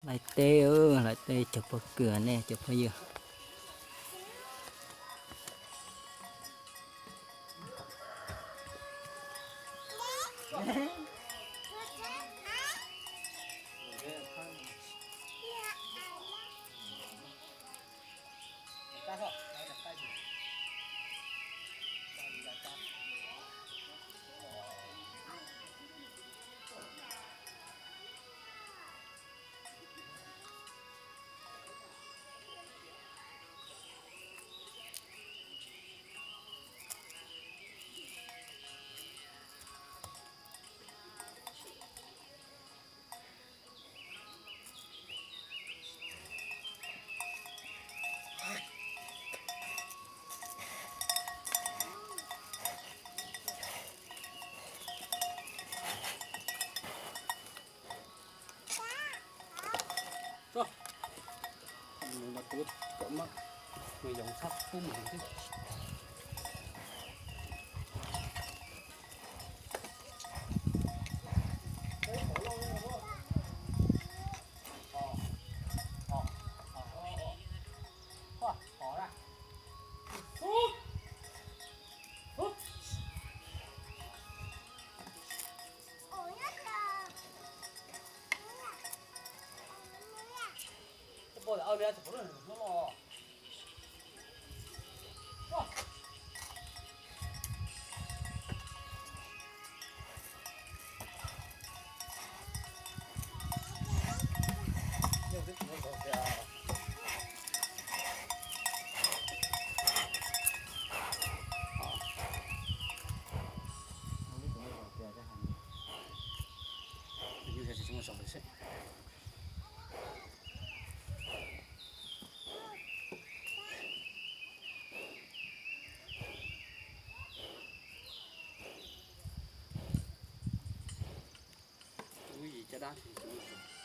Laij teb, laij teb cov pob kws nej cov phooj ywg. Lub yim caj dab tsis muaj zog.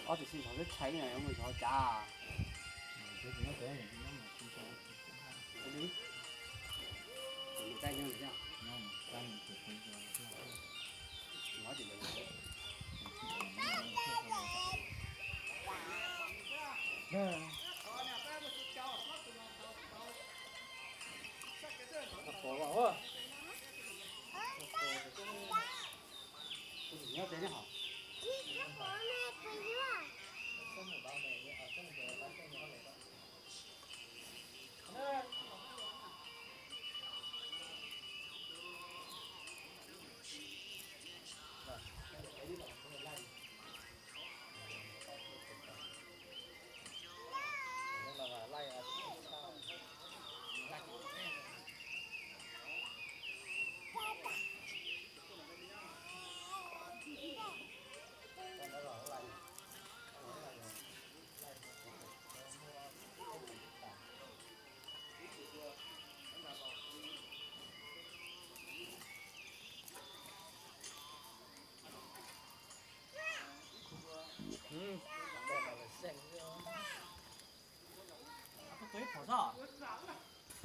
Ob tug xib zog twb tshai na, muaj zog cas.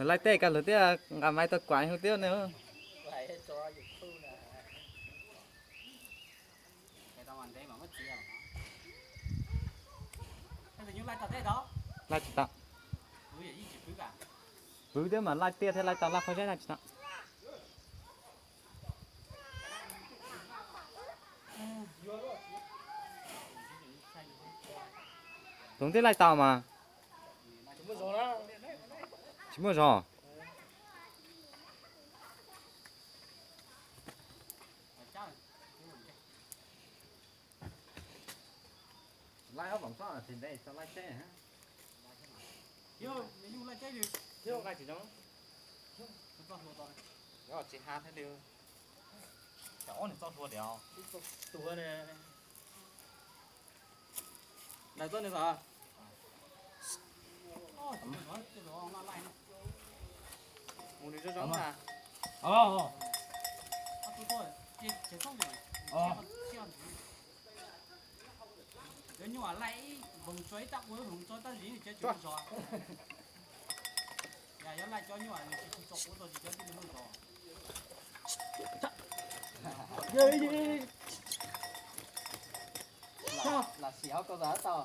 Laij tej kaj lug thiab, nqa maiv tau kuam hu thiab ne. Laij tsis tau. Pwv thiab mas laij tiaj thiab laij tau laj qhov zeb laij tsis tau. Pwv thiab laij tau mas. Tsis muaj zog. Laij ob pom txob tsis ntev tso laij teb. Laij tsis zoo. Tsis ha thiab li. Ob nws txoj hlua tias. Daws txoj nws txoj. Mus nws zoo zoo na. Cov nyuj laij ib voos tso ib tab ua ib voos tso tab zis cov tsis muaj zog. Yog laij cov nyuj tsis txog quav txog tsis cov tij li muaj zog. Lam sim hauv kau tau tau.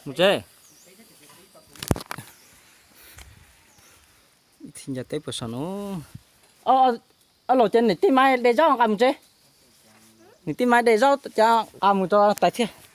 Mus tsev. Ib txhia ncaws teb puas saum no. Ob laus, ces niam tij mas de zaub nqa mus tsev. Niam tij mas de zaub ces nqa mus rau tais thiaj.